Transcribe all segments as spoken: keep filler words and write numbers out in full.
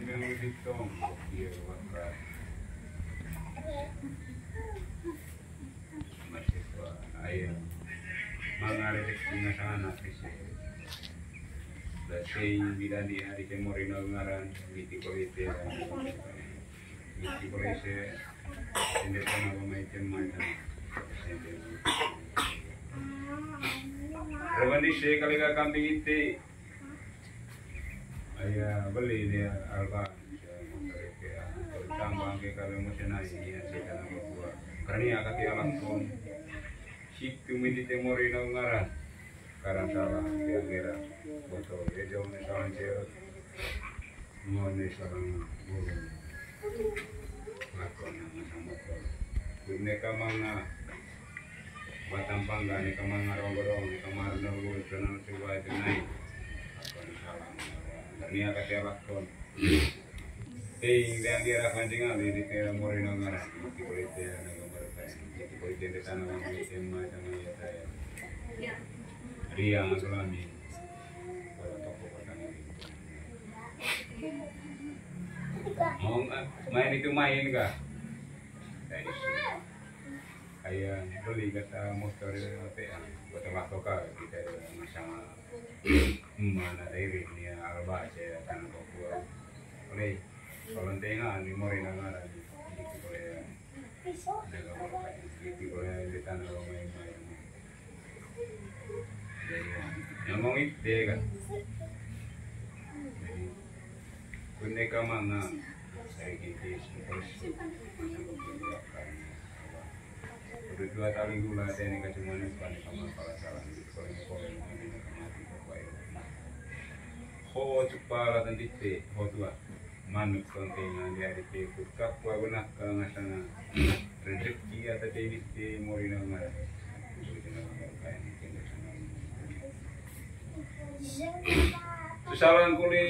Yang lebih tong, iya, waktu. Masih tua, ayo. Manga rezeki ngasang anak isi. Dasing bidan di hari kemori no ngaran, miti kolite. Miti kolite, ende tana bama item mai tana. Rewan di se kali ka kambing ite. Aya beli dia alba. Tambang ke kalau mau senai dia se tana bakua. Karena ya kaki alam pun. Situ miti temori no ngaran. Karan salah, dia ngira. Botol, dia jauh ni salah cewek. Mau ni salah guru. Lakon yang sama kau. Neka manga. Batang pangga, neka manga ronggo-ronggo, neka manga ronggo-ronggo, sana coba itu naik. Lakon salah. Ternyata dia lakon. Ting, dan dia rakan tinggal di, di kaya mori no ngaran, di kulit dia na gambar kain. Di kulit dia di tanah, di tema sama ya saya. Riang selami. Kalau toko pertama itu. Mau nggak? Main itu main kah? Dari sini. Kayak beli kata motor apa ya? Buat apa kah kita masang mana dari ini ya, alba saya tanah Papua. Oleh, kalau tengah ni mori na ngaran, gitu boleh. Ada kabar, gitu boleh di tanah rumah yang main. Jadi, yang mau itu kan. Jadi, kunde ka manga, dari gitu, terus, macam itu, apa. Udah dua kali gula, saya ini kacamata, bukan sama kepala salah, gitu. Kalau ini, kalau ini, ini, ini, ini, ini, ini, ini. Ho, cepat, latih, titik, ho, tua. Manuk kontengan di hari tekut kapua guna kangasana. Rezeki ata tebis te mori na ngaran. Susalang kuli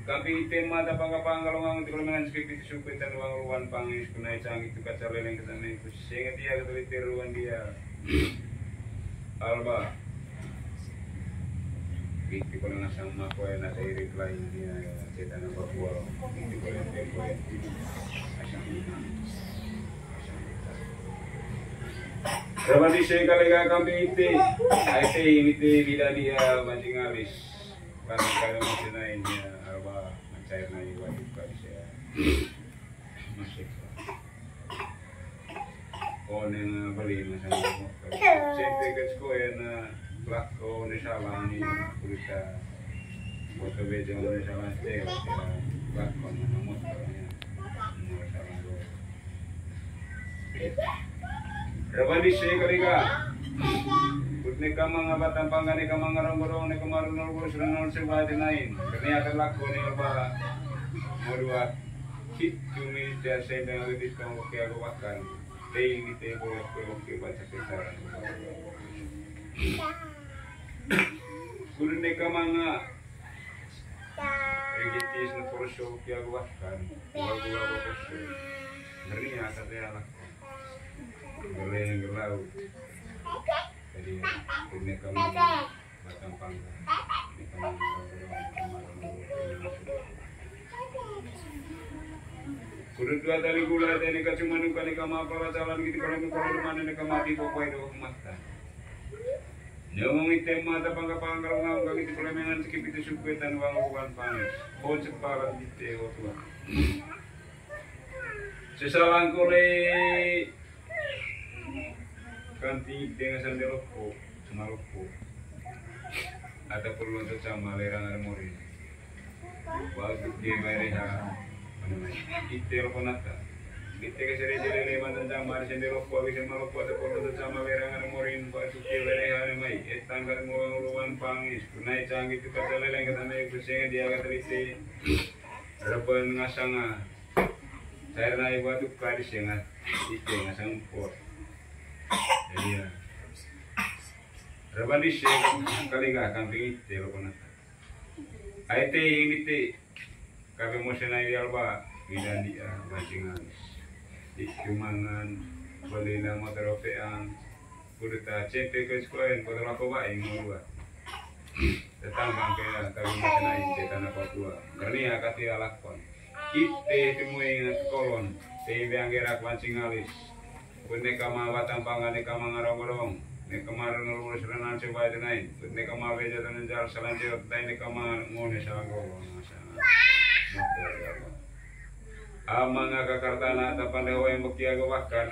kambing item mata pangga-pangga longang ti kuli mengan skrip itu suku itan ruang ruan pangis kunai canggih tu kaca leleng ketan kusi sengat dia keteliti ruan dia. Alba. Gitu kalau ngasang mako ya, nada irit lain dia, cetan apa buah. Gitu kalau yang tempo ya. Asam lima. Asam lima. Rawan di sekali gak kambing ite. Aite ini te tidak dia mancing alis. Kan kalau masih naik dia, alba mencair naik wajib kali saya. Masih. One na bali na sama motor. Sente ke sekoe na lako ne salah ni kurita. Foto bejo ne salah cewek. Lako na motor ne. Nomor salah do. Rawan di sekali gak. Kut ne kamang apa tampang ne kamang ngarang borong ne kamang nol borong sudah nol sewa de nain. Kene akan lako ne apa. Mau dua. Hitu mi tia sendang lebih kang oke aku makan. Tei mi tei boyok boyok ke baca kesaran. Guru neka manga. Rigitis na porso oke aku makan. Gua gua porso. Ngeri ya kata ya lah. Geleng gelau. Jadi guru neka manga. Batang pangga. Kudu dua tali gula tene kacuma nuka ne kama pala jalan gitu kalau nuka kalau mana ne kama di pokoknya do mata. Nyomong item mata pangga pangga ngau ngau gitu kalau mengan sekipitu suku tan wang uan pangis. Pohon sepalan di teo tua. Sesalang kole. Kanti dengan sandal loko, sama loko. Ada perlu untuk sama lerang ada mori. Waktu dia bayar ha, mana mana. Kita loko nata. Kita ke sere jere le mantan sama ada sandal loko, habis sama loko ada perlu untuk sama lerang ada mori. Waktu dia bayar ha ada mai. Etang kan mau nguluan pangis. Kunai canggih tu kata leleng kata mai kusenga dia kata lite. Reban ngasanga. Saya na ibu atu kadi senga. Ite ngasang pot. Iya. Reban di senga kali nggak kambing ite lo kona. Aite ini te. Kabe mo senai alba. Bidan dia bancingan. Di cumangan. Beli na motor opean. Kudu ta cepe ke sekolah, kudu lako bae ngolua. Tetang bangke kami makanai di tanah Papua. Bernia kati alakon. Ite temui kolon. Te biang gerak lancing alis. Kut neka ma batang pangga neka ma ngarong-ngarong. Neka ma renul urus renan coba denai. Kut neka ma beja tenenjar salanjut. Tai neka ma ngone salanggong. Amang aka kartana tapande hoeng bekia gewahkan.